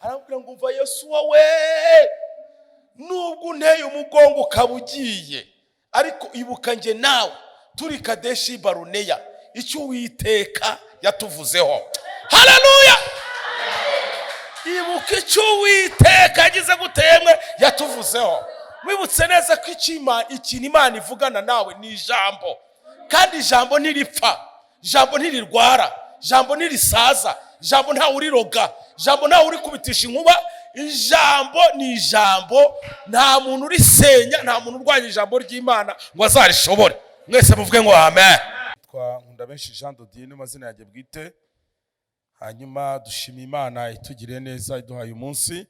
Aramubwira ngo: "Umva Yosuwa we, nubwo unteye umugongo ukaba ugiye, ariko ibuka njye nawe turi Kadeshi Baruneya, icyo Uwiteka yatuvuzeho." Haleluya! Ibuka icyo Uwiteka yagize gutemwe yatuvuzeho. Wibutse neza ko ikintu Imana ivugana nawe ni ijambo, kandi ijambo ntiripfa, ijambo ntirirwara, ijambo ntirisaza, ijambo ntawe uriroga, ijambo ntawe urikubitisha inkuba. Ijambo ni ijambo, nta muntu urisenya, nta muntu urwanya ijambo ry'Imana ngo azarishobore. Mwese muvuge ngo amen. Twa Nkunda Benshi Jean Dodier n'amazina yanjye bwite. Hanyuma dushima Imana itugiriye neza, iduhaye umunsi,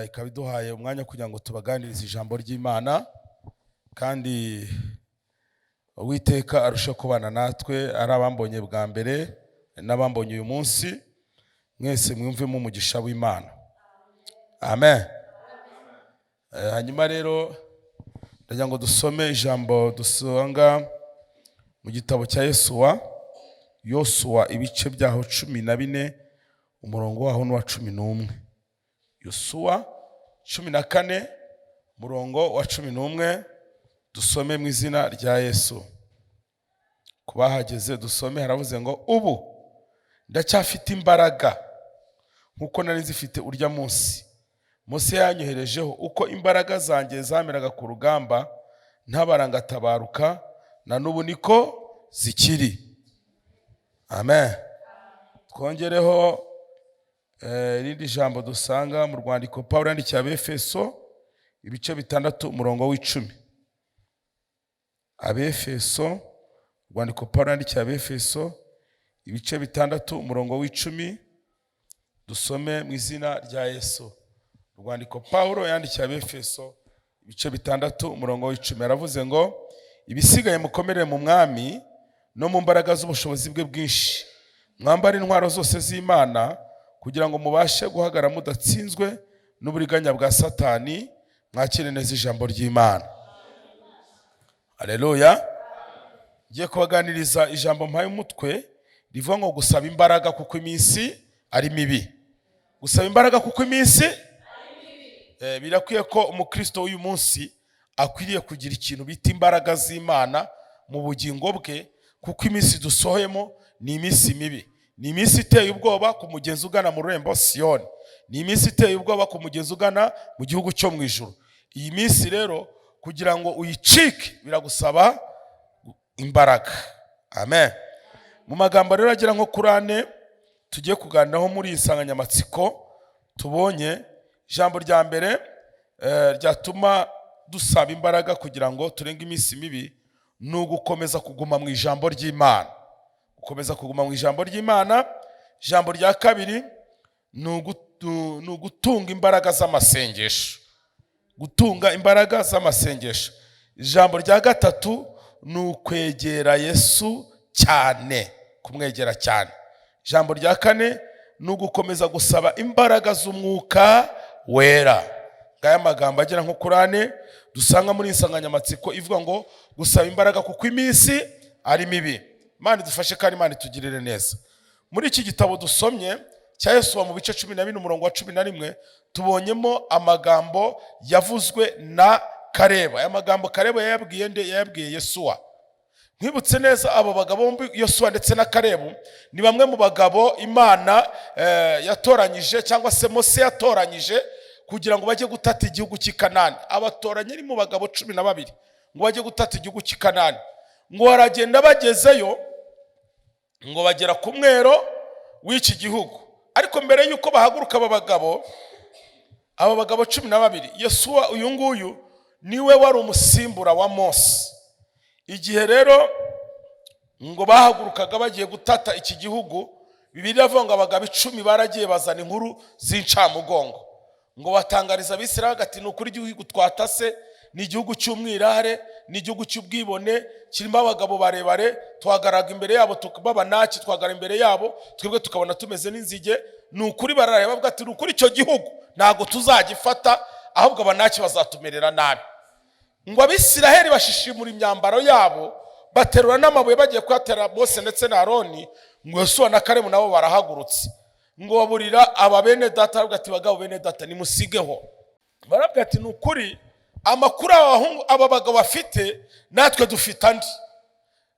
ikaba iduhaye umwanya kugira ngo tubaganirize ijambo ry'Imana, kandi Uwiteka arusheho kubana natwe. Ari abambonye bwa mbere n'abambonye uyu munsi, mwese mwumvemo umugisha w'Imana. Amen. Hanyuma rero ndagira ngo dusome ijambo dusanga mu gitabo cya Yesuwa, Yosuwa, ibice byaho 14, umurongo waho n'uwa 11. Yosuwa 14, umurongo wa 11, dusome mu izina rya Yesu. Ku bahageze dusome. Haravuze ngo: "Ubu ndacyafite imbaraga nk'uko nari nzifite urya munsi Mose yanyoherejeho. Uko imbaraga zanjye zameraga ku rugamba ntabara ngatabaruka, na n'ubu niko zikiri." Amen. Twongereho irindi jambo dusanga mu rwandiko Pawulo yandikiye Abefeso, ibice 6, umurongo wa 10. Abefeso, urwandiko Pawulo yandikiye Abefeso, ibice 6, umurongo wa 10, dusome mu izina rya Yesu. Urwandiko Pawulo yandikiye Abefeso, ibice 6, umurongo wa 10, aravuze ngo: "Ibisigaye mukomerere mu Mwami no mu mbaraga z'ubushobozi bwe bwinshi. Mwambare intwaro zose z'Imana kugira ngo mubashe guhagarara mudatsinzwe n'uburiganya bwa Satani." Mwakire neza ijambo ry'Imana. Aleluya! Ngiye kubaganiriza ijambo mpaye umutwe rivuga ngo gusaba imbaraga kuko iminsi ari mibi. Gusaba imbaraga kuko iminsi. Birakwiye ko umukristo w'uyu munsi akwiriye kugira ikintu bita imbaraga z'Imana mu bugingo bwe, kuko iminsi dusohoyemo ni iminsi mibi, ni iminsi iteye ubwoba ku mugenzi ugana mu rurembo Siyoni, ni iminsi iteye ubwoba ku mugenzi ugana mu gihugu cyo mu ijuru. Iyi minsi rero, kugira ngo uyicike biragusaba imbaraga. Amen. Mu magambo rero agera nko kuri ane tugiye kuganiraho muri iyi nsanganyamatsiko, tubonye ijambo rya mbere ryatuma dusaba imbaraga kugira ngo turenge iminsi mibi, ni ugukomeza kuguma mu ijambo ry'Imana, gukomeza kuguma mu ijambo ry'Imana. Ijambo rya kabiri ni ugutunga imbaraga z'amasengesho, gutunga imbaraga z'amasengesho. Ijambo rya gatatu ni ukwegera Yesu cyane, kumwegera cyane. Ijambo rya kane ni ugukomeza gusaba imbaraga z'Umwuka Wera. Ngaya magambo agera nko kuri ane dusanga muri iyi nsanganyamatsiko ivuga ngo gusaba imbaraga kuko iminsi ari mibi. Imana idufashe kandi Imana itugirire neza. Muri iki gitabo dusomye cya Yesuwa, mu bice 14, umurongo wa 11, tubonyemo amagambo yavuzwe na Kareba. Aya magambo Kareba yayabwiye nde? Yayabwiye Yesuwa. Nkwibutse neza, abo bagabo bombi, Yosuwa ndetse na Karebu, ni bamwe mu bagabo Imana yatoranyije, cyangwa se Mose yatoranyije kugira ngo bajye gutata igihugu cy'i Kanani. Abatoranye ni mu bagabo 12 ngo bajye gutata igihugu cy'i Kanani. Ngo baragenda, bagezeyo ngo bagera ku mwero w'iki gihugu. Ariko mbere y'uko bahaguruka aba bagabo 12, Yosuwa uyu nguyu niwe wari umusimbura wa Mose. Igihe rero ngo bahagurukaga bagiye gutata iki gihugu, Bibiliya iravuga ngo abagabo 10 baragiye bazana inkuru z'incamugongo, ngo batangariza Abisirayeli ati: "Ni ukuri igihugu twatase ni igihugu cy'umwirare, ni igihugu cy'ubwibone, kirimo abagabo barebare. Tuhagaraga imbere yabo b'Abanaki, tuhagara imbere yabo twebwe tukabona tumeze n'inzige. Ni ukuri." Barareba bavuga ati: "Ni ukuri icyo gihugu ntabwo tuzagifata, ahubwo Abanaki bazatumerera nabi." Ngo Abisiraheli bashishimura imyambaro yabo, baterura n'amabuye bagiye kuyatera Mose ndetse na Aroni. Ngo Yosuwa na Karebu nabo barahagurutse. Ngo baburira aba bene data, baravuga ati: "Bagabo bene data, nimusigeho." Baravuga ati: "Ni ukuri amakuru aba bahungu, aba bagabo bafite, natwe dufite andi."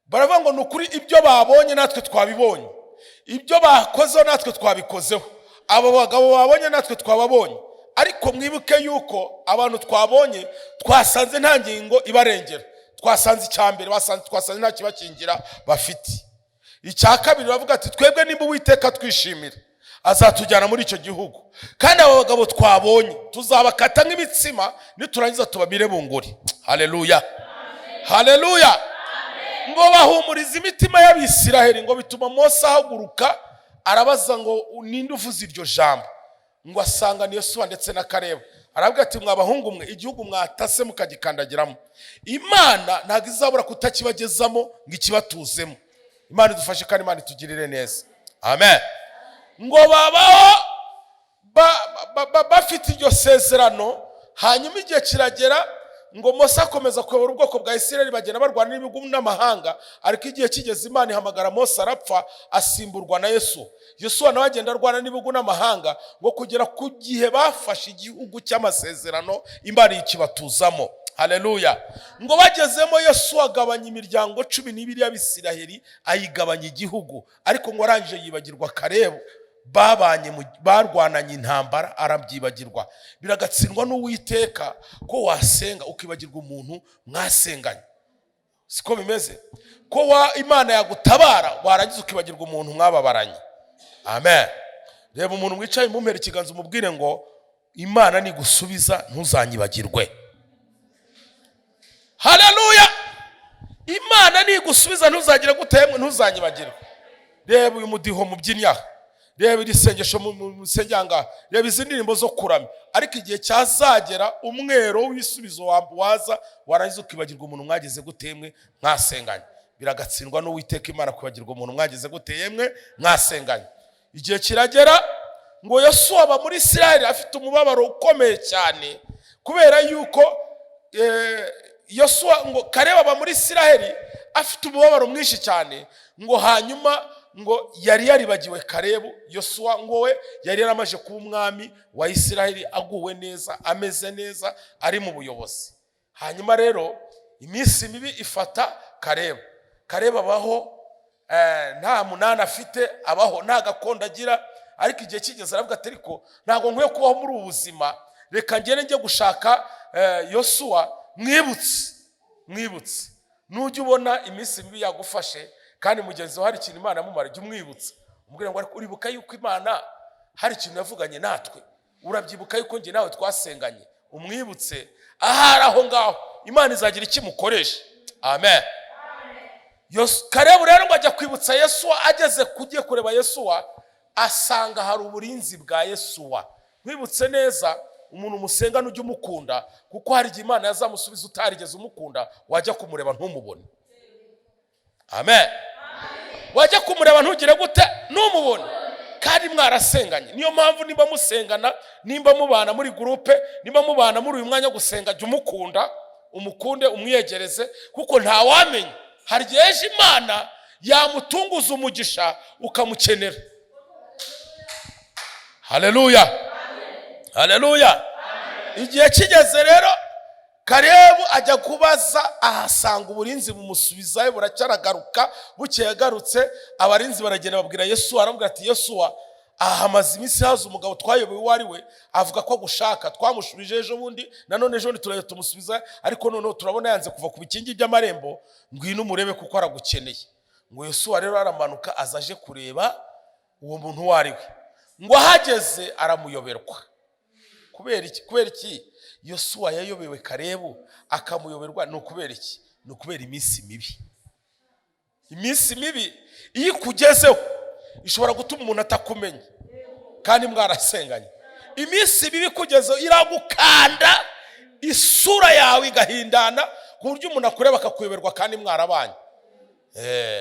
Baravuga ngo: "Ni ukuri ibyo babonye natwe twabibonye, ibyo bakozeho natwe twabikozeho, abo bagabo babonye natwe twababonye. Ariko mwibuke yuko abantu twabonye twasanze nta ngingo ibarengera. Twasanze icya mbere twasanze nta kibakingira bafite. Icya kabiri, bavuga ati: 'Twebwe nimba Uwiteka twishimira, azatujyana muri icyo gihugu, kandi abo bagabo twabonye tuzabakata nk'imitsima, niturangiza tubamire bunguri.'" Haleluya, haleluya! Ngo bahumuriza imitima y'Abisiraheli, ngo bituma Mose ahaguruka, arabaza ngo: "Ninde uvuze iryo jambo?" Ngo asanga ni Yosuwa ndetse na Karebu. Aravuga ati: "Mwa bahungu mwe, igihugu mwatase mukagikandagiramo, Imana ntabwo izabura kutakibagezamo ngo ikibatuzemo." Imana idufashe kandi Imana itugirire neza. Amen. Ngo babaho bafite iryo sezerano. Hanyuma igihe kiragera, ngo Mose akomeza kuyobora ubwoko bwa Isirayeli, bagenda barwana n'ibihugu n'amahanga. Ariko igihe kigeze, Imana ihamagara Mose, arapfa, asimburwa na Yesu. Yosuwa nawe agenda arwana n'ibihugu n'amahanga, ngo kugera ku gihe bafashe igihugu cy'amasezerano, Imana ikibatuzamo. Haleluya! Ngo bagezemo, Yesu agabanya imiryango 12 y'Abisiraheli, ayigabanya igihugu. Ariko ngo arangije yibagirwa Karebu babanye barwananye intambara, arabyibagirwa. Biragatsindwa n'Uwiteka ko wasenga ukibagirwa umuntu mwasenganye. Siko bimeze? Ko wa Imana yagutabara, warangiza ukibagirwa umuntu mwababaranye. Amen. Reba umuntu mwicaye, mumpera ikiganza, umubwire ngo: "Imana nigusubiza ntuzanyibagirwe." Haleluya! Imana nigusubiza ntuzagire gute? Ntuzanyibagirwe. Reba uyu mudiho mubyinnyi aha, reba iri sengesho musengera, reba izi ndirimbo zo kuramya. Ariko igihe cyazagera, umwero w'ibisubizo waza, warangiza ukibagirwa umuntu mwageze gutemwe, mwasenganye. Biragatsindwa n'Uwiteka Imana kwibagirwa umuntu mwageze guteyemwe, mwasenganye. Igihe kiragera, ngo Yosuwa aba muri Isirayeli afite umubabaro ukomeye cyane, kubera yuko Yosuwa, ngo Kareba aba muri Isirayeli afite umubabaro mwinshi cyane. Ngo hanyuma ngo yari yaribagiwe Karebu. Yosuwa ngo we yari yaramaze kuba umwami wa Isirayeli, aguwe neza, ameze neza, ari mu buyobozi. Hanyuma rero iminsi mibi ifata Karebu. Karebu abaho nta munani afite, abaho nta gakondo agira. Ariko igihe kigeze aravuga ati: "Ariko ntabwo nkwiye kubaho muri ubu buzima, reka ngende njye gushaka Yosuwa mwibutse." Mwibutse. Nujya ubona iminsi mibi yagufashe kandi mugenzi wawe hari ikintu Imana yamumara, jya umwibutsa, umubwira ngo: "Ariko uribuka yuko Imana hari ikintu yavuganye natwe? Urabyibuka yuko njye nawe twasenganye?" Umwibutse ahari aho ngaho, Imana izagira icyo imukoresha. Amen. Karebu rero ngo ajya kwibutsa Yesuwa. Ageze kugiye kureba Yesuwa, asanga hari uburinzi bwa Yesuwa. Nkwibutse neza, umuntu musenga ujya umukunda, kuko hari igihe Imana yazamusubiza utarigeze umukunda, wajya kumureba ntumubone. Amen. Wajya kumureba ntugire gute? Ntumubone, kandi mwarasenganye. Niyo mpamvu nimba musengana, nimba mubana muri groupe, nimba mubana muri uyu mwanya wo gusenga, jya umukunda, umukunde, umwiyegereze, kuko ntawamenya, hari igihe ejo Imana yamutunguza umugisha ukamukenera. Haleluya, haleluya! Igihe kigeze rero, Karebu ajya kubaza, ahasanga uburinzi, bumusubizayo. Buracyaragaruka. Bukeye agarutse, abarinzi baragenda babwira Yesuwa. Aramubwira ati: "Yesuwa, aha hamaze iminsi haza umugabo twayobewe uwo ari we, avuga ko agushaka. Twamushubije ejo bundi, nanone ejo bundi turajya tumusubiza, ariko noneho turabona yanze kuva ku bikingi by'amarembo. Ngwino umurebe kuko aragukeneye." Ngo Yosuwa rero aramanuka, aza aje kureba uwo muntu uwo ari we. Ngo ahageze aramuyoberwa. Kubera iki? Kubera iki Yosuwa yayobewe Karebu, akamuyoberwa? Ni ukubera iki? Ni ukubera iminsi mibi. Iminsi mibi iyo ikugezeho ishobora gutuma umuntu atakumenya kandi mwarasenganye. Iminsi mibi ikugezeho iragukanda, isura yawe igahindana, ku buryo umuntu akureba akakuyoberwa kandi mwarabanye.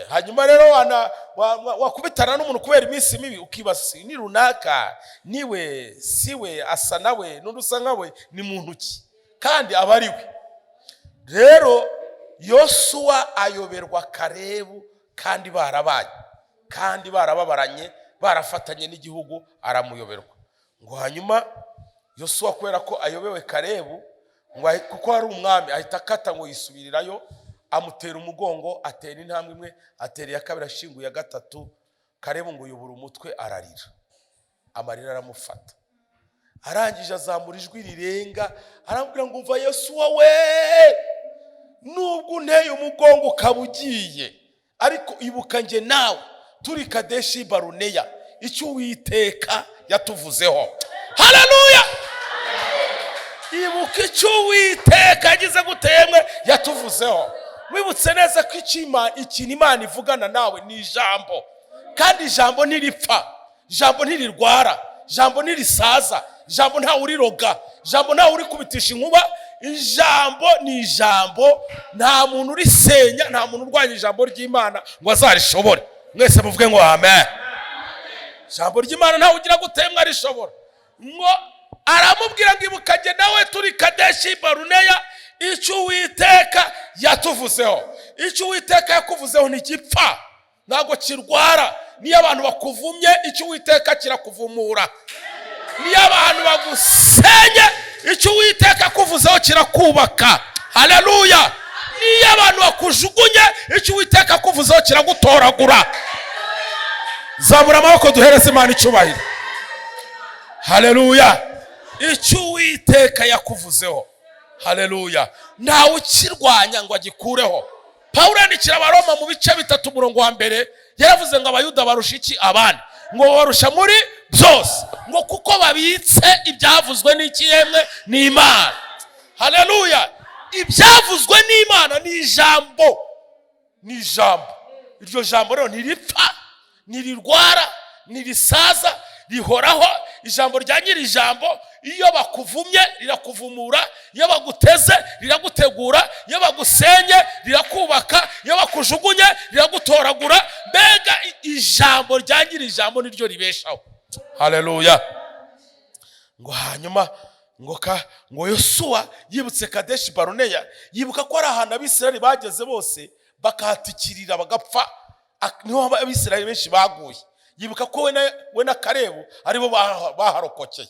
Hanyuma rero wakubitana n'umuntu kubera iminsi mibi, ukibaza: "Si ni runaka? Niwe? Siwe? Asa nawe, n'undi usa nkawe, ni muntu ki?" Kandi aba ari we. Rero Yosuwa ayoberwa Karebu kandi barabaye, kandi barababaranye. barafatanye n'igihugu, aramuyoberwa. Ngo hanyuma Yosuwa, kubera ko ayobewe Karebu, ngo kuko ari umwami, ahita akata ngo yisubirirayo, amutera umugongo, atera intambwe imwe, atera iya kabiri, ashinguye iya gatatu. Karebu ngo yubura umutwe ararira, amarira aramufata. Arangije azamura ijwi rirenga, aramubwira ngo: "Umva Yosuwa we, nubwo unteye umugongo ukaba ugiye, ariko ibuka njye nawe turi Kadeshi Baruneya, icyo Uwiteka yatuvuzeho." Haleluya! Ibuka icyo Uwiteka yagize gute yemwe? Yatuvuzeho. Wibutse neza ko ikintu Imana ivugana nawe ni ijambo, kandi ijambo ntiripfa, ijambo ntirirwara, ijambo ntirisaza, ijambo ntawe uriroga, ijambo ntawe urikubitisha inkuba. Ijambo ni ijambo, nta muntu urisenya, nta muntu urwanya ijambo ry'Imana ngo azarishobore. Mwese muvuge ngo amen. Ijambo ry'Imana ntawe ugira gutemwa arishobora. Ngo aramubwira ngo: "Ibuka jye nawe turi Kadeshi Baruneya, icyo Uwiteka yatuvuzeho." Icyo Uwiteka yakuvuzeho ntigipfa, ntabwo kirwara. Niyo abantu bakuvumye, icyo Uwiteka kirakuvumura. Niyo abantu bagusenye, icyo Uwiteka akuvuzeho kirakubaka. Haleluya! Niyo abantu bakujugunye, icyo Uwiteka akuvuzeho kiragutoragura. Zamura amaboko duhereze Imana icyubahiro. Haleluya! Icyo Uwiteka yakuvuzeho, haleluya, ntawe ukirwanya ngo agikureho. Pawulo yandikira Abaroma mu bice 3 umurongo wa 1, yaravuze ngo: "Abayuda barusha iki abandi?" Ngo babarusha muri byose, ngo kuko babitse ibyavuzwe n'iki yemwe? N'Imana. Haleluya! Ibyavuzwe n'Imana ni ijambo, ni ijambo. Iryo jambo rero ntiripfa, ntirirwara, ntirisaza, rihoraho. Ijambo rya nyiri ijambo, iyo bakuvumye rirakuvumura, iyo baguteze riragutegura, iyo bagusenye rirakubaka, iyo bakujugunye riragutoragura. Mbega ijambo rya nyiri ijambo niryo ribeshaho. Haleluya! Ngo hanyuma ngo Yosuwa yibutse Kadeshi Baruneya, yibuka ko ari ahantu Abisirayeli bageze bose bakahatikirira bagapfa. Niho Abisirayeli benshi baguye. Yibuka ko we na Karebu aribo baharokokeye.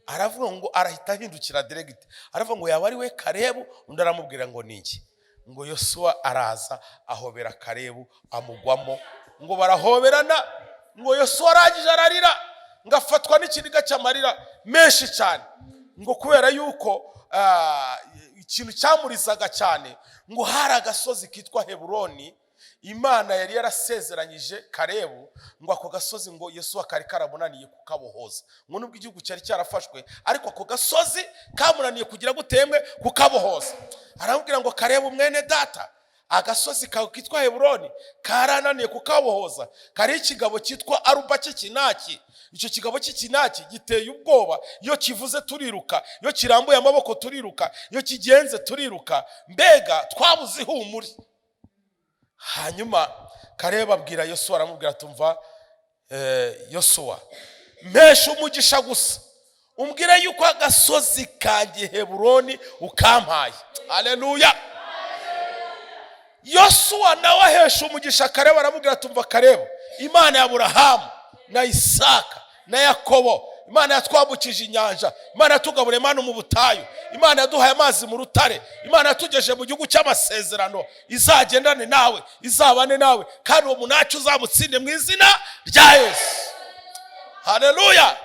Aravuga ngo arahita ahindukira direct, aravuga ngo: "Yaba ari we Karebu?" Undi aramubwira ngo: "Ni iki?" Ngo Yosuwa araza ahobera Karebu, amugwamo, ngo barahoberana. Ngo Yosuwa arangije ararira, ngo afatwa n'ikiniga cy'amarira menshi cyane, ngo kubera yuko ikintu cyamurizaga cyane, ngo hari agasozi kitwa Heburoni Imana yari yarasezeranyije Karebu. Ngo ako gasozi, ngo Yesu kari karamunaniye kukabohoza. Ngo nubwo igihugu cyari cyarafashwe, ariko ako gasozi kamunaniye kugira gutemwe kukabohoza. Aramubwira ngo: "Karebu mwene data, agasozi kawe kitwa Heburoni karananiye kukabohoza. Kariho ikigabo cyitwa Aruba cy'ikinaki. Icyo kigabo cy'ikinaki giteye ubwoba. Iyo kivuze turiruka, iyo kirambuye amaboko turiruka, iyo kigenze turiruka. Mbega twabuze ihumure." Hanyuma Kareba abwira Yosuwa, aramubwira: "Tumva Yosuwa, mpesha umugisha gusa, umbwire yuko agasozi kanjye Heburoni ukampaye." Aleluya! Yosuwa nawe ahesha umugisha Kareba, aramubwira: "Tumva Kareba, Imana ya Aburahamu na Isaka na Yakobo, Imana yatwambukije inyanja, Imana yatugaburiye manu mu butayu, Imana yaduhaye amazi mu rutare, Imana yatugejeje mu gihugu cy'amasezerano, izagendane nawe, izabane nawe, kandi uwo munaki uzamutsinde mu izina rya Yesu." Haleluya!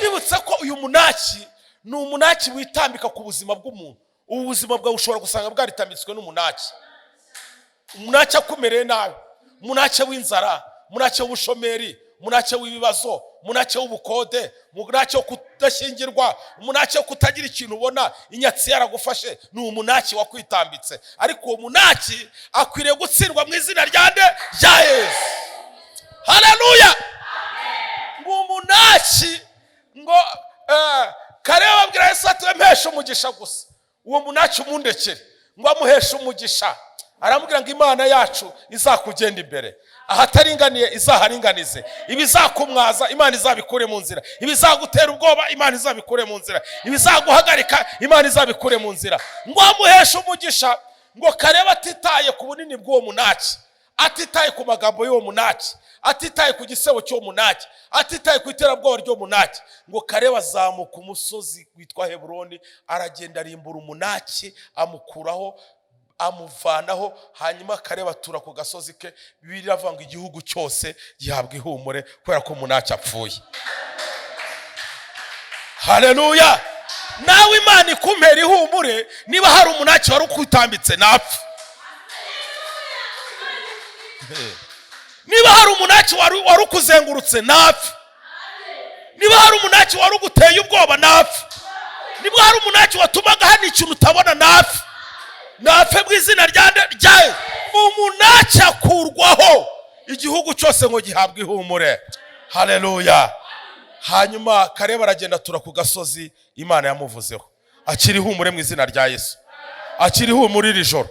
Nibutse ko uyu munaki ni umunaki witambika ku buzima bw'umuntu. Ubu buzima bwawe ushobora gusanga bwaritambitswe n'umunaki, umunaki akumereye nabi, umunaki w'inzara, umunaki w'ubushomeri, umunaki w'ibibazo, umunaki w'ubukode, umunaki wo kudashyingirwa, umunaki wo kutagira ikintu ubona, inyatsi yaragufashe. Ni umunaki wakwitambitse, ariko uwo munaki akwiriye gutsindwa mu izina rya nde? Rya Yesu. Haleluya! Ngo umunaki, ngo Kareba abwira Yesu ati: "Mpesha umugisha gusa, uwo munaki umundekere." Ngo amuheshe umugisha, aramubwira ngo: "Imana yacu izakugenda imbere, ahataringaniye izaharinganize, ibizakumwaza Imana izabikure mu nzira, ibizagutera ubwoba Imana izabikure mu nzira, ibizaguhagarika Imana izabikure mu nzira." Ngo amuheshe umugisha. Ngo Kareba atitaye ku bunini bw'uwo munaki, Atitaye ku magambo y'uwo munaki, atitaye ku gisebo cy'uwo munaki, atitaye ku iterabwoba ry'uwo munaki, ngo Karebu azamuka umusozi witwa Heburoni, aragenda arimbura umunaki, amukuraho, amuvanaho. Hanyuma Karebu atura ku gasozi ke. Bibiliya iravuga ngo igihugu cyose gihabwa ihumure kubera ko umunaki apfuye. Haleluya! Nawe Imana ikumpera ihumure. Niba hari umunaki wari ukutambitse, napfa. Niba hari umunaki wari ukuzengurutse, napfa. Niba hari umunaki wari uguteye ubwoba, napfa. Niba hari umunaki watumaga hano ikintu utabona, napfa, napfe mu izina rya nde? Rya umunaki akurwaho, igihugu cyose ngo gihabwe ihumure. Haleluya! Hanyuma Karebu aragenda atura ku gasozi Imana yamuvuzeho. Akira ihumure mu izina rya Yesu. Akira ihumure iri joro,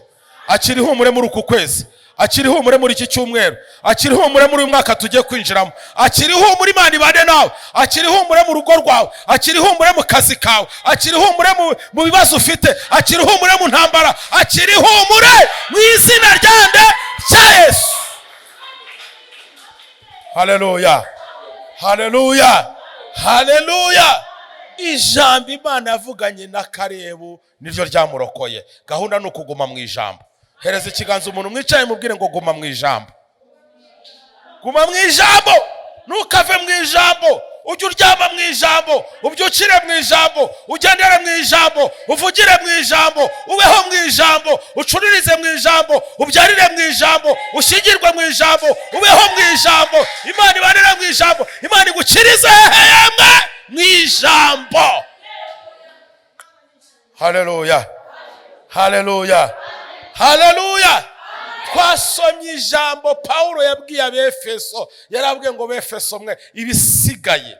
akira ihumure muri uku kwezi, akira ihumure muri iki cyumweru, akira ihumure muri uyu mwaka tugiye kwinjiramo. Akira ihumure, Imana ibane nawe. Akira ihumure mu rugo rwawe, akira ihumure mu kazi kawe, akira ihumure mu bibazo ufite, akira ihumure mu ntambara, akira ihumure mu izina rya nde? Rya Yesu. Haleluya, haleluya, haleluya! Ijambo Imana yavuganye na Karebu niryo ryamurokoye. Gahunda ni ukuguma mu ijambo. Hereza ikiganza umuntu mwicaye, mubwire ngo guma mu ijambo, guma mu ijambo, ntukave mu ijambo. Ujye uryama mu ijambo, ubyukire mu ijambo, ugendere mu ijambo, uvugire mu ijambo, ubeho mu ijambo, ucururize mu ijambo, ubyarire mu ijambo, ushyingirwe mu ijambo, ubeho mu ijambo. Imana ibarire mu ijambo, Imana igukirize hemwe mu ijambo. Haleluya, haleluya, haleluya! Twasomye ijambo Pawulo yabwiye Abefeso. Yarabwiye ngo: "Befeso mwe, ibisigaye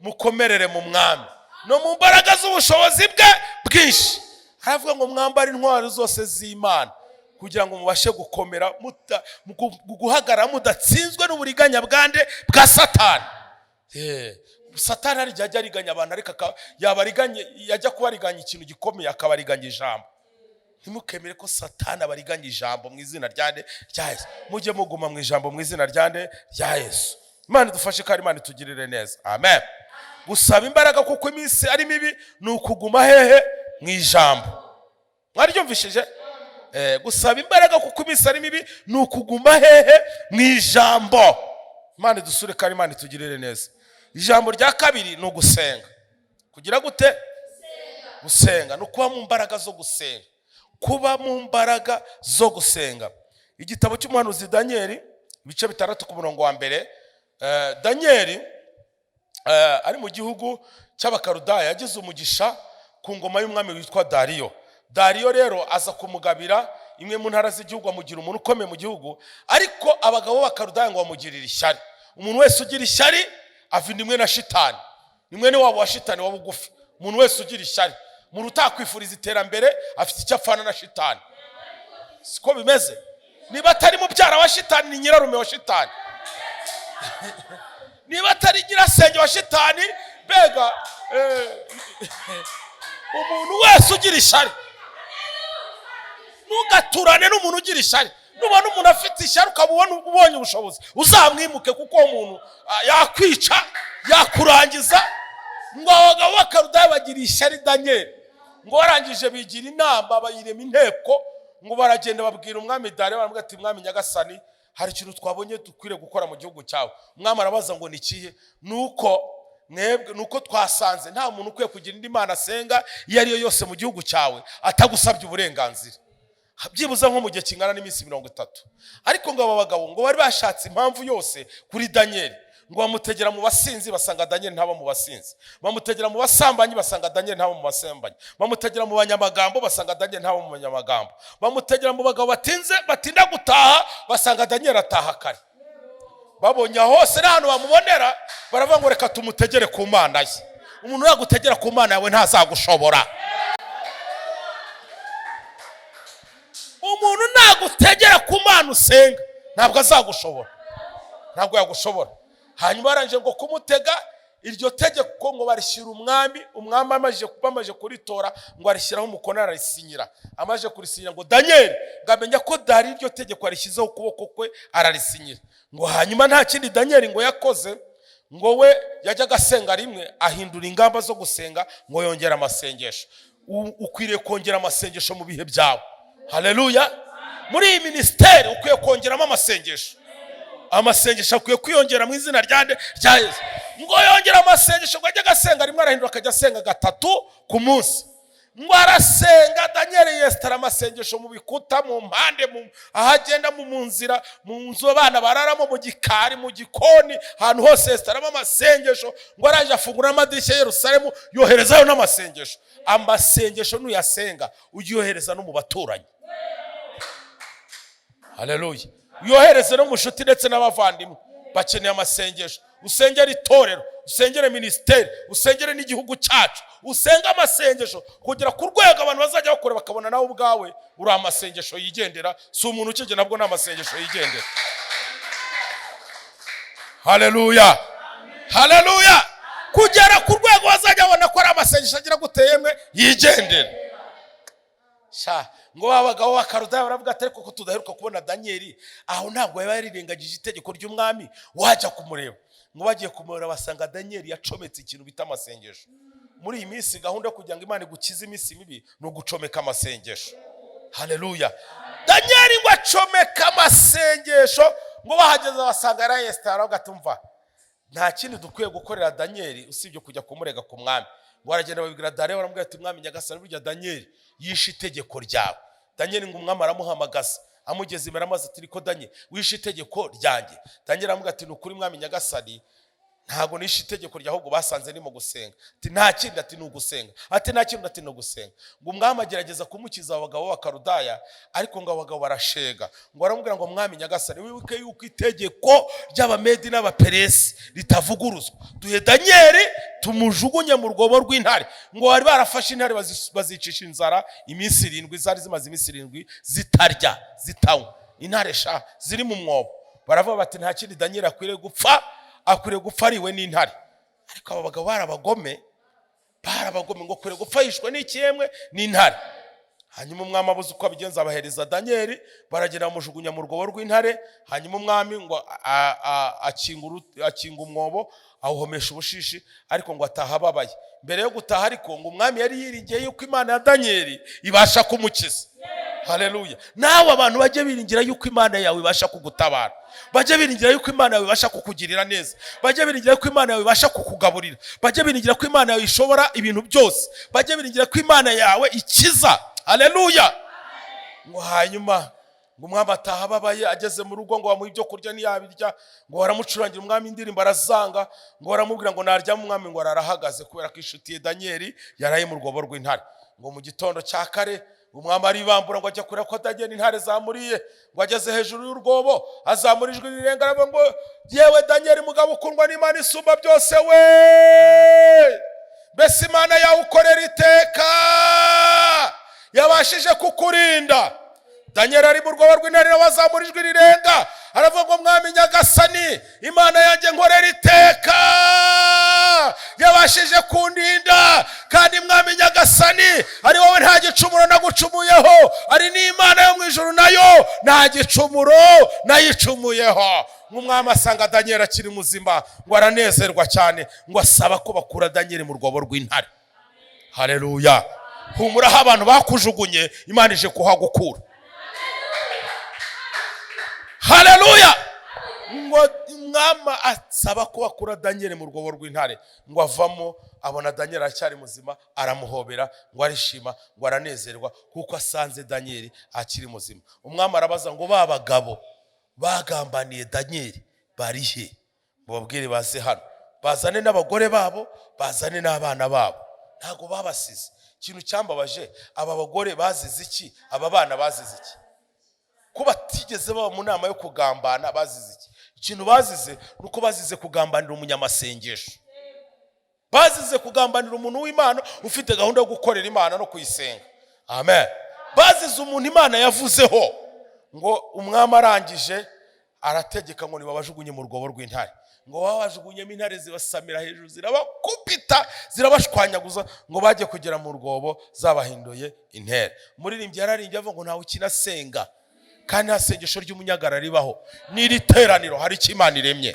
mukomerere mu Mwami no mu mbaraga z'ubushobozi bwe bwinshi." Haravuga ngo mwambare intwaro zose z'Imana kugira ngo mubashe gukomera, guhagarara mudatsinzwe n'uburiganya bwande? Bwa Satani. Satani hari igihe ajya ariganya abantu, ariko yabariganye, yajya kubariganya ikintu gikomeye, akabariganya ijambo. Ntimukemere ko Satani abariganya ijambo mu izina rya nde? Rya Yesu. Mujye muguma mu ijambo mu izina rya nde? Rya Yesu. Imana idufashe kandi Imana itugirire neza. Amen. Gusaba imbaraga kuko iminsi ari mibi ni ukuguma hehe? Mu ijambo. Mwaryumvishije? Gusaba imbaraga kuko iminsi ari mibi ni ukuguma hehe? Mu ijambo. Imana idusure kandi Imana itugirire neza. Ijambo rya kabiri ni ugusenga. Kugira gute? Gusenga ni ukuba mu mbaraga zo gusenga, kuba mu mbaraga zo gusenga. Igitabo cy'umuhanuzi Daniyeli, ibice 6 ku murongo wa 1. Daniyeli ari mu gihugu cy'Abakarudaya, yagize umugisha ku ngoma y'umwami witwa Dariyo. Dariyo rero aza kumugabira imwe mu ntara z'igihugu, amugira umuntu ukomeye mu gihugu. Ariko abagabo b'Abakarudaya ngo bamugirira ishyari. Umuntu wese ugira ishyari ava inda imwe na Shitani, ni mwene wabo wa Shitani wa bugufi. Umuntu wese ugira ishyari, umuntu utakwifuriza iterambere, afite icyo apfana na Shitani. Siko bimeze? Niba atari mubyara wa Shitani, ni nyirarume wa Shitani. Niba atari nyirasenge wa Shitani, mbega umuntu wese ugira ishyari, ntugaturane n'umuntu ugira ishyari. Nubona umuntu afite ishyari, ukaba ubonye ubushobozi, uzamwimuke, kuko uwo muntu yakwica, yakurangiza. Ngo abagabo b'Akarudaya bagira ishyari Daniyeli, ngo barangije bigira inama, bayirema inteko, ngo baragenda babwira umwami Dariyo, baramubwira ati: "Mwami nyagasani, hari ikintu twabonye dukwiriye gukora mu gihugu cyawe." Umwami arabaza ngo: "Ni ikihe?" Nuko mwebwe, nuko twasanze nta muntu ukwiye kugira indi mana asenga iyo ari yo yose mu gihugu cyawe atagusabye uburenganzira, byibuze nko mu gihe kingana n'iminsi 30. Ariko ngo aba bagabo ngo bari bashatse impamvu yose kuri Daniyeli. Ngo bamutegera mu basinzi, basanga Daniyeli ntaba mu basinzi. Bamutegera mu basambanyi, basanga Daniyeli ntaba mu basambanyi. Bamutegera mu banyamagambo, basanga Daniyeli ntaba mu banyamagambo. Bamutegera mu bagabo batinze, batinda gutaha, basanga Daniyeli ataha kare. Babonye aho hose nta hantu bamubonera, baravuga ngo reka tumutegere ku Mana ye. Umuntu yagutegera ku Mana yawe ntazagushobora. Umuntu nagutegera ku Mana usenga ntabwo azagushobora, ntabwo yagushobora. Hanyuma barangije ngo kumutega, Iryo tegeko ngo barishyira umwami. Umwami bamaze kuritora, ngo arishyiraho umukono, ararisinyira. Amaze kurisinyira, ngo Daniyeli ngo amenya ko Dari iryo tegeko arishyizeho ukuboko kwe, ararisinyira. Ngo hanyuma nta kindi Daniyeli ngo yakoze, ngo we yajyaga asenga rimwe, ahindura ingamba zo gusenga, ngo yongere amasengesho. Ukwiriye kongera amasengesho mu bihe byawe. Haleluya! Muri iyi minisiteri ukwiye kongeramo amasengesho. Amasengesho akwiye kwiyongera mu izina rya nde? Rya Yesu. Ngo yongere amasengesho. Ngo ajye agasenga rimwe, arahindura akajya asenga gatatu ku munsi. Ngo arasenga. Daniyeli yesitara amasengesho mu bikuta, mu mpande, aho agenda, mu nzira, mu nzu abana bararamo, mu gikari, mu gikoni, ahantu hose yesitaramo amasengesho. Ngo araje afungura n'amadirishya ya Yerusalemu, yoherezayo n'amasengesho. Amasengesho nuyasenga, ujye uyohereza no mu baturanyi. Haleluya! Yohereze no mu nshuti ndetse n'abavandimwe, bakeneye amasengesho. Usengere itorero, usengere minisiteri, usengere n'igihugu cyacu. Usenge amasengesho kugera ku rwego abantu bazajya bakora bakabona nawe ubwawe uri amasengesho yigendera. Si umuntu ukigenda, nabwo ni amasengesho yigendera. Haleluya, haleluya! Kugera ku rwego bazajya babona ko ari amasengesho agira gute yemwe? Yigendera. Sha, ngo ba bagabo b'Akarudaya baravuga ati: "Ariko ko tudaheruka kubona Daniyeli, aho ntabwo yaba yarirengagije itegeko ry'umwami? Wajya kumureba." Ngo bagiye kumureba, basanga Daniyeli yacometse ikintu bita amasengesho. Muri iyi minsi, gahunda yo kugira ngo Imana igukize iminsi mibi ni ugucomeka amasengesho. Haleluya! Daniyeli ngo acomeka amasengesho. Ngo bahageze basanga yarayesitara. Aravuga ati: "Umva, nta kindi dukwiye gukorera Daniyeli usibye kujya kumurega ku mwami." Ngo baragenda babibwira Dariyo, baramubwira ati: "Mwami nyagasani, burya Daniyeli yishe itegeko ryawe." Daniyeli ngo umwami aramuhamagaza, amugeze imbere amaze ati: "Niko Daniyeli, wishe itegeko ryanjye?" Daniyeli aramubwira ati: "Ni ukuri mwami nyagasani, ntabwo nishe itegeko ryawe, ahubwo basanze ndimo gusenga." Ati: "Nta kindi?" Ati: "Ni ugusenga." Ati: "Nta kindi?" Ati: "Ni ugusenga." Ngo umwami agerageza kumukiza abo bagabo b'Abakarudaya, ariko ngo abagabo barashega. Ngo baramubwira ngo: "Mwami nyagasani, wibuke yuko itegeko ry'Abamedi n'Abaperesi ritavuguruzwa. Duhe Daniyeli tumujugunye mu rwobo rw'intare." Ngo bari barafashe intare, bazicisha inzara iminsi 7. Zari zimaze iminsi 7 zitarya, zitanywa, intare sha, ziri mu mwobo. Baravuga bati: "Nta kindi Daniyeli akwiriye gupfa, akwiriye gupfa ariwe n'intare." Ariko aba bagabo bari abagome, bari abagome. Ngo akwiriye gupfa yishwe n'ikiyemwe? N'intare. Hanyuma umwami abuze uko abigenza, abahereza Daniyeli, baragenda bamujugunya mu rwobo rw'intare. Hanyuma umwami ngo akinga umwobo, awuhomesha ubushishi, ariko ngo ataha ababaye. Mbere yo gutaha ariko, ngo umwami yari yiringiye yuko Imana ya Daniyeli ibasha kumukiza. Haleluya! Nawe abantu bajye biringira yuko Imana yawe ibasha kugutabara, bajye biringira yuko Imana yawe ibasha kukugirira neza, bajye biringira yuko Imana yawe ibasha kukugaburira, bajye biringira ko Imana yawe ishobora ibintu byose, bajye biringira ko Imana yawe ikiza. Haleluya! Ngo hanyuma ngo umwami ataha ababaye. Ageze mu rugo, ngo bamuhe ibyo kurya ntiyabirya. Ngo baramucurangira umwami indirimbo, arazanga. Ngo baramubwira ngo naryama, umwami ngo ararahagaze kubera ko inshuti ye Daniyeli yaraye mu rwobo rw'intare. Ngo mu gitondo cya kare umwami aribambura, ngo ajya kureba ko Daniyeli intare zamuriye. Ngo ageze hejuru y'urwobo, azamura ijwi rirenga, aravuga ngo: "Yewe Daniyeli, mugabo ukundwa n'Imana isumba byose we, mbese Imana yawe ukorera iteka yabashije kukurinda?" Daniyeli ari mu rwobo rw'intare, nawe azamura ijwi rirenga, aravuga ngo: "Mwami nyagasani, Imana yanjye nkorera iteka yabashije kundinda, kandi mwami nyagasani, ari wowe nta gicumuro nagucumuyeho, ari n'Imana yo mu ijuru nayo nta gicumuro nayicumuyeho." Nk'umwami asanga Daniyeli akiri muzima, ngo aranezerwa cyane, ngo asaba ko bakura Daniyeli mu rwobo rw'intare. Haleluya! Humura, aho abantu bakujugunye Imana ije kuhagukura. Haleluya! Ngo umwami asaba ko bakura Daniyeli mu rwobo rw'intare. Ngo avamo, abona Daniyeli aracyari muzima, aramuhobera, ngo arishima, ngo aranezerwa kuko asanze Daniyeli akiri muzima. Umwami arabaza ngo: "Ba bagabo bagambaniye Daniyeli bari he? Mubabwire baze hano, bazane n'abagore babo, bazane n'abana babo." Ntabwo babasize. Ikintu cyambabaje, aba bagore bazize iki? Aba bana bazize iki? Ko batigeze baba mu nama yo kugambana, bazize iki? Ikintu bazize ni uko bazize kugambanira umunyamasengesho, bazize kugambanira umuntu w'Imana ufite gahunda yo gukorera Imana no kuyisenga. Amen. Bazize umuntu Imana yavuzeho. Ngo umwami arangije arategeka ngo nibabajugunye mu rwobo rw'intare. Ngo Ngo babajugunyemo, intare zibasamira hejuru, zirabakubita, zirabashwanyaguza, ngo bajye kugera mu rwobo zabahinduye intere. Umuririmbyi yararimbye avuga ngo ntawe ukina asenga, kandi nta sengesho ry'umunyagara ribaho. N'iri teraniro hari icyo Imana iremye.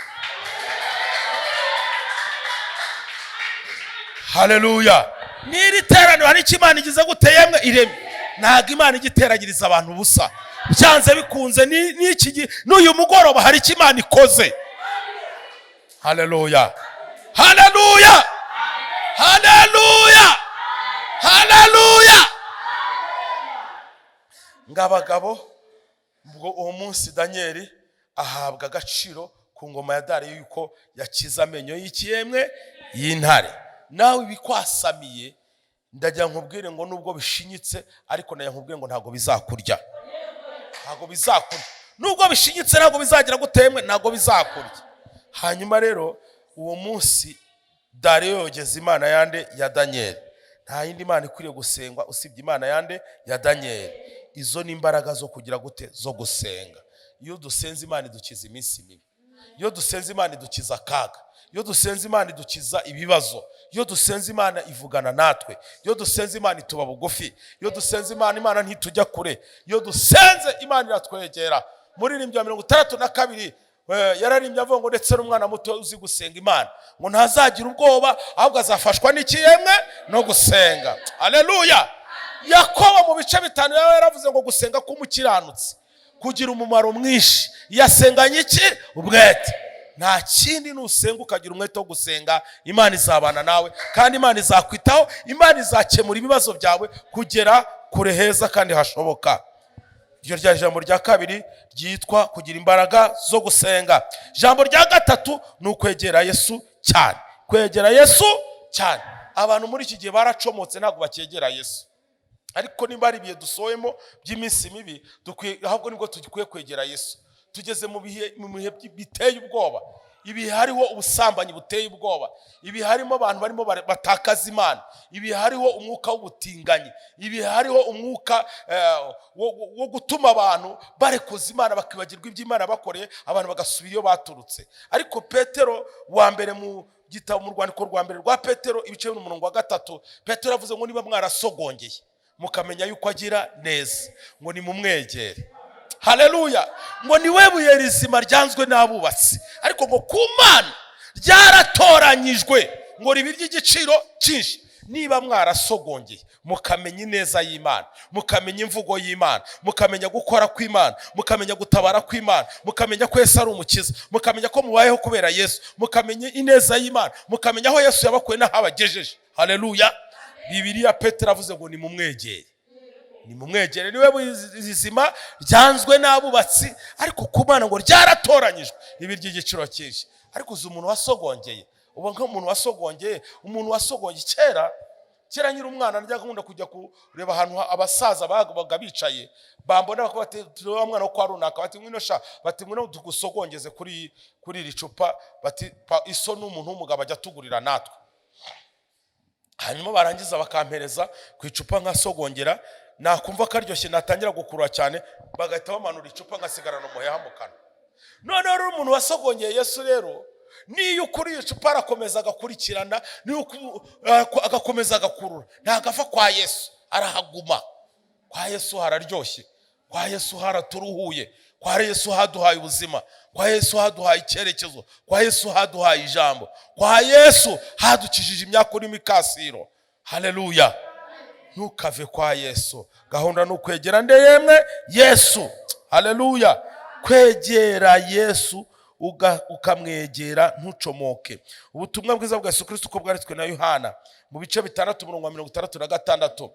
Haleluya! N'iri teraniro hari icyo Imana igize gute yemwe? Iremye. Ntabwo Imana ijya iteranyiriza abantu ubusa. Byanze bikunze n'iki gihe, n'uyu mugoroba, hari icyo Imana ikoze. Haleluya, haleluya, haleluya, haleluya! Ngabagabo, ubwo uwo munsi Daniyeli ahabwa agaciro ku ngoma ya Dariyo yuko yakize amenyo y'ikiyemwe y'intare. Nawe ibikwasamiye, ndagira nkubwire ngo nubwo bishinyitse, ariko ndagira nkubwire ngo ntabwo bizakurya, ntabwo bizakurya. Nubwo bishinyitse, ntabwo bizagira gutemwe, ntabwo bizakurya. Hanyuma rero uwo munsi Dariyo yogeza Imana yande? Ya Daniyeli. Nta yindi mana ikwiriye gusengwa usibye Imana yande? Ya Daniyeli. Izo ni imbaraga zo kugira gute? Zo gusenga. Iyo dusenze, Imana idukiza iminsi mibi. Iyo dusenze, Imana idukiza akaga. Iyo dusenze, Imana idukiza ibibazo. Iyo dusenze, Imana ivugana natwe. Iyo dusenze, Imana ituba bugufi. Iyo dusenze Imana, Imana ntitujya kure. Iyo dusenze, Imana iratwegera. Muririmbyi wa 62 yararimbye avuga ngo ndetse n'umwana muto uzi gusenga Imana ngo ntazagira ubwoba, ahubwo azafashwa n'ikiyemwe? No gusenga. Aleluya! Yakobo mu bice 5 yaba yaravuze ngo gusenga k'umukiranutsi kugira umumaro mwinshi yasenganye iki? Umwete. Nta kindi, nusenga ukagira umwete wo gusenga, Imana izabana nawe kandi Imana izakwitaho. Imana izakemura ibibazo byawe kugera kure heza kandi hashoboka. Iryo rya jambo rya kabiri ryitwa kugira imbaraga zo gusenga. Ijambo rya gatatu ni ukwegera Yesu cyane, kwegera Yesu cyane. Abantu muri iki gihe baracomotse, ntabwo bakegera Yesu. Ariko nimba hari ibihe dusohoyemo by'iminsi mibi, dukwiye ahubwo nibwo dukwiye kwegera Yesu. Tugeze mu bihe biteye ubwoba, ibihe hariho ubusambanyi buteye ubwoba, ibihe harimo abantu barimo batakaza Imana, ibihe hariho umwuka w'ubutinganyi, ibihe hariho umwuka wo gutuma abantu barekuza Imana, bakibagirwa ibyo Imana bakoreye, abantu bagasubira iyo baturutse. Ariko Petero wa mbere, mu gitabo, mu rwandiko rwa mbere rwa Petero, ibice n'umurongo wa 3, Petero yavuze ngo niba mwarasogongeye mukamenya yuko agira neza, ngo nimumwegere. Haleluya! Ngo ni we buye rizima ryanzwe n'abubatsi, ariko ngo ku Mana ryaratoranyijwe, ngo ribe iry'igiciro cyinshi. Niba mwarasogongeye mukamenya ineza y'Imana, mukamenya imvugo y'Imana, mukamenya gukora kw'Imana, mukamenya gutabara kw'Imana, mukamenya ko Yesu ari umukiza, mukamenya ko mubayeho kubera Yesu, mukamenya ineza y'Imana, mukamenya aho Yesu yabakuye n'aho abagejeje, haleluya! Bibiliya, Petero avuze ngo nimumwegere, nimumwegere, niwe rizima ryanzwe n'abubatsi, ariko ku Mana ngo ryaratoranyijwe, ibi ry'igiciro cyinshi. Ariko uzi umuntu wasogongeye? Uba nk'umuntu wasogongeye, umuntu wasogongeye kera kera, nkiri umwana, najyaga nkunda kujya kureba ahantu abasaza babaga bicaye. Bambona bakavuga bati: "Tureba wa mwana wo kwa runaka." Bati: "Ngwino sha." Bati: "Ngwino tugusogongeze kuri iri cupa." Bati: "Iso ni umuntu w'umugabo, ajya atugurira natwe." Hanyuma barangiza bakampereza ku icupa nkasogongera, nakumva karyoshye, natangira gukurura cyane, bagahita bamanura icupa, ngasigarana umuheha mu kanwa. Noneho rero umuntu wasogongeye Yesu rero, niyo ukuriye icupa arakomeza agakurikirana, niyo agakomeza agakurura, ntabwo ava kwa Yesu, arahaguma. Kwa Yesu hararyoshye, kwa Yesu haraturuhuye, kwa Yesu haduhaye ubuzima, kwa Yesu haduhaye icyerekezo, kwa Yesu haduhaye ijambo, kwa Yesu hadukijije imyaka urimo ikasiro. Haleluya! Ntukave kwa Yesu. Gahunda ni ukwegera nde yemwe? Yesu. Haleluya! Kwegera Yesu, ukamwegera, ntucomoke. Ubutumwa bwiza bwa Yesu Kirisito uko bwanditswe na Yohana, mu bice 6, umurongo wa 66,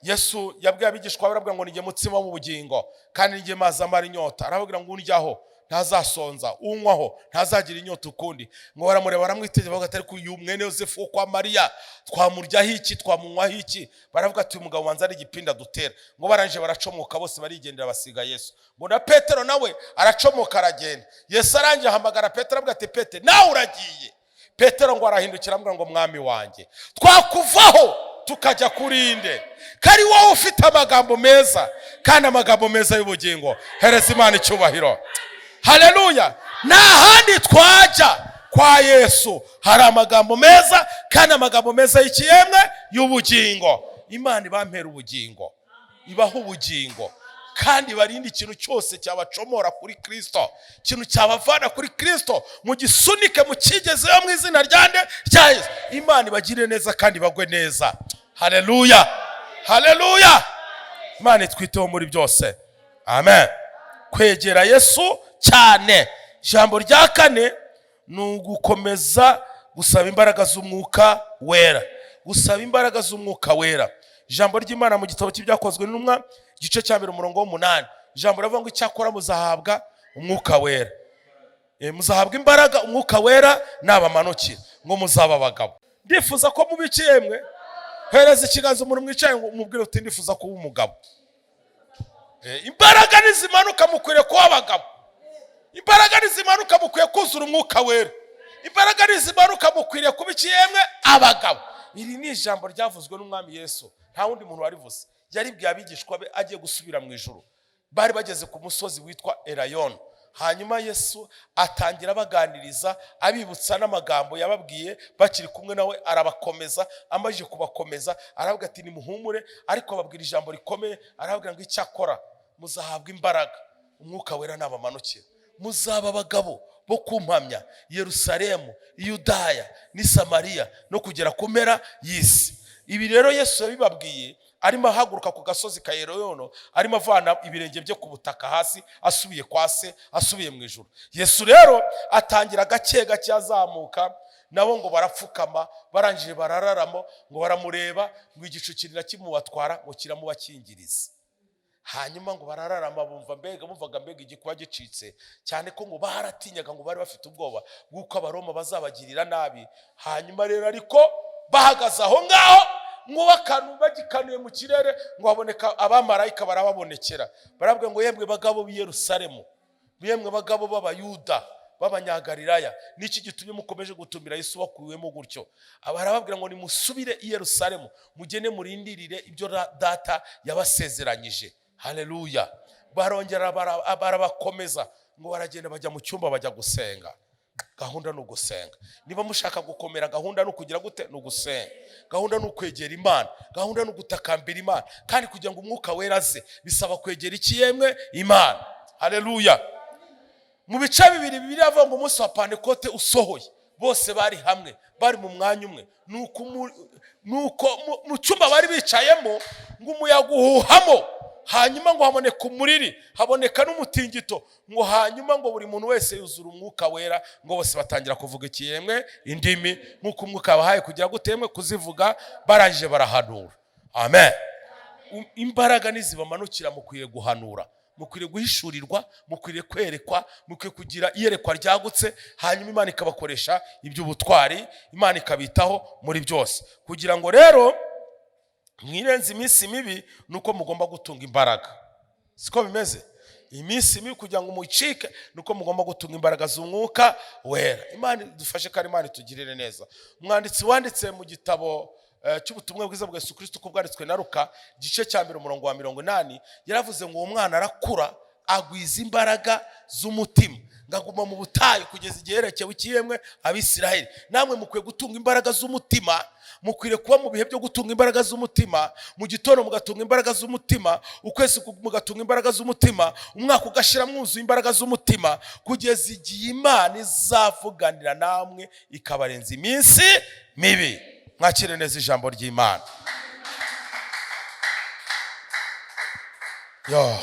Yesu yabwiye abigishwa be, arababwira ngo: "Nijye mutsima w'ubugingo, kandi nijye mazi amara inyota." Arababwira ngo: "Undyaho ntazasonza, unywaho ntazagira inyota ukundi." Ngo baramureba, baramwitegereza, bavuga ati: "Ariko uyu mwene Yosefu wo kwa Mariya twamuryaho iki? Twamunywaho iki?" Baravuga ati: "Uyu mugabo wanze ari igipinda dutera." Ngo barangije baracomoka bose, barigendera, basiga Yesu. Ngo na Petero nawe aracomoka, aragenda. Yesu arangije ahamagara Petero, avuga ati: "Petero, nawe uragiye?" Petero ngo arahindukira, amubwira ngo: "Mwami wanjye, twakuvaho tukajya kuri nde, kari wowe ufite amagambo meza kandi amagambo meza y'ubugingo?" Hereza Imana icyubahiro. Haleluya! Nta handi twajya Kwa Yesu hari amagambo meza, kandi amagambo meza y'ikiyemwe y'ubugingo. Imana ibampera ubugingo, ibaha ubugingo, kandi barinde ikintu cyose cyabacomora kuri Kirisito, ikintu cyabavana kuri Kirisito mugisunike, mukigezeyo mu izina rya nde? Rya Yesu. Imana ibagirire neza kandi bagwe neza. Haleluya, haleluya! Imana itwiteho muri byose, amen. Kwegera Yesu cyane. Ijambo rya kane ni ugukomeza gusaba imbaraga z'Umwuka Wera, gusaba imbaraga z'Umwuka Wera. Ijambo ry'Imana mu gitabo cy'Ibyakozwe n'Intumwa, igice cya 1, umurongo w'8, ijambo riravuga ngo: "Icyakora muzahabwa Umwuka Wera, muzahabwa imbaraga Umwuka Wera nabamanukira, ngo muzaba abagabo." Ndifuza ko muba yemwe. Hereza ikiganza umuntu mwicaye ngo umubwire uti: "Ndifuza kuba umugabo." Imbaraga nizimanuka mukwiriye kuba abagabo. Imbaraga nizimanuka mukwiye kuzura Umwuka Wera. Imbaraga nizimanuka mukwiriye kuba ikiyemwe? Abagabo. Iri ni ijambo ryavuzwe n'Umwami Yesu, nta wundi muntu warivuze. Yaribwiye abigishwa be agiye gusubira mu ijuru. Bari bageze ku musozi witwa Elayono, hanyuma Yesu atangira abaganiriza, abibutsa n'amagambo yababwiye bakiri kumwe nawe, arabakomeza. Amajije kubakomeza aravuga ati: "Nimuhumure." Ariko ababwira ijambo rikomeye, arababwira ngo: "Icyakora muzahabwa imbaraga Umwuka Wera nabamanukira, muzaba abagabo bo kumpamya Yerusalemu, Yudaya n'i Samariya no kugera ku mpera y'isi." Ibi rero Yesu yabibabwiye arimo ahaguruka ku gasozi ka Elayono, arimo avana ibirenge bye ku butaka hasi, asubiye kwa Se, asubiye mu ijuru. Yesu rero atangira gake gake azamuka, nabo ngo barapfukama, barangije barararamo, ngo baramureba, ngo igicu kirira kimubatwara, ngo kiramubakingiriza. Hanyuma ngo barararama, bumva mbega, bumvaga mbega igikuba gicitse cyane, ko ngo baratinyaga, ngo bari bafite ubwoba bw'uko Abaroma bazabagirira nabi. Hanyuma rero ariko bahagaze aho ngaho, ngo bakanu bagikanuye mu kirere, ngo haboneka abamarayika barababonekera, barabwira ngo: "Yemwe bagabo b'i Yerusalemu, yemwe bagabo b'Abayuda, b'Abanyagalilaya, niki gitumye mukomeje gutumira Yesu bakuwemo gutyo?" Barababwira ngo: "Nimusubire i Yerusalemu, mugende murindirire ibyo Data yabasezeranyije." Haleluya! Barongera barabakomeza, ngo baragenda bajya mu cyumba, bajya gusenga. Gahunda ni ugusenga. Niba mushaka gukomera, gahunda ni ukugira gute? Ni ugusenga. Gahunda ni ukwegera Imana, gahunda ni ugutakambira Imana. Kandi kugira ngo Umwuka Wera aze bisaba kwegera iki yemwe? Imana. Haleluya! Mu bice bibiri, Bibiliya avuga ngo umunsi wa Pantekote usohoye, bose bari hamwe, bari mu mwanya umwe. Nuko mu cyumba bari bicayemo ngo umuyaga uhuhamo, hanyuma ngo haboneka umuriri, haboneka n'umutingito, ngo hanyuma ngo buri muntu wese yuzura Umwuka Wera, ngo bose batangira kuvuga ikiyemwe? Indimi, nk'uko Umwuka wabahaye kugira gute yemwe? Kuzivuga. Barangije barahanura. Amen. Imbaraga nizibamanukira mukwiriye guhanura, mukwiriye guhishurirwa, mukwiriye kwerekwa, mukwiriye kugira iyerekwa ryagutse, hanyuma Imana ikabakoresha iby'ubutwari, Imana ikabitaho muri byose. Kugira ngo rero mwirenze iminsi mibi, ni uko mugomba gutunga imbaraga. Siko bimeze? Iminsi mibi kugira ngo muyicike, ni uko mugomba gutunga imbaraga z'Umwuka Wera. Imana idufashe kandi Imana itugirire neza. Umwanditsi wanditse mu gitabo cy'Ubutumwa Bwiza bwa Yesu Kirisito uko bwanditswe na Luka, igice cya 1, umurongo wa 80, yaravuze ngo: "Uwo mwana arakura, agwiza imbaraga z'umutima, ngo aguma mu butayu kugeza igihe yerekewe ikiyemwe Abisirayeli." Namwe mukwiye gutunga imbaraga z'umutima, mukwiriye kuba mu bihe byo gutunga imbaraga z'umutima. Mu gitondo mugatunga imbaraga z'umutima, ukwezi mugatunga imbaraga z'umutima, umwaka ugashira mwuzuye imbaraga z'umutima, kugeza igihe Imana izavuganira namwe ikabarenza iminsi mibi. Mwakire neza ijambo ry'Imana. Yo.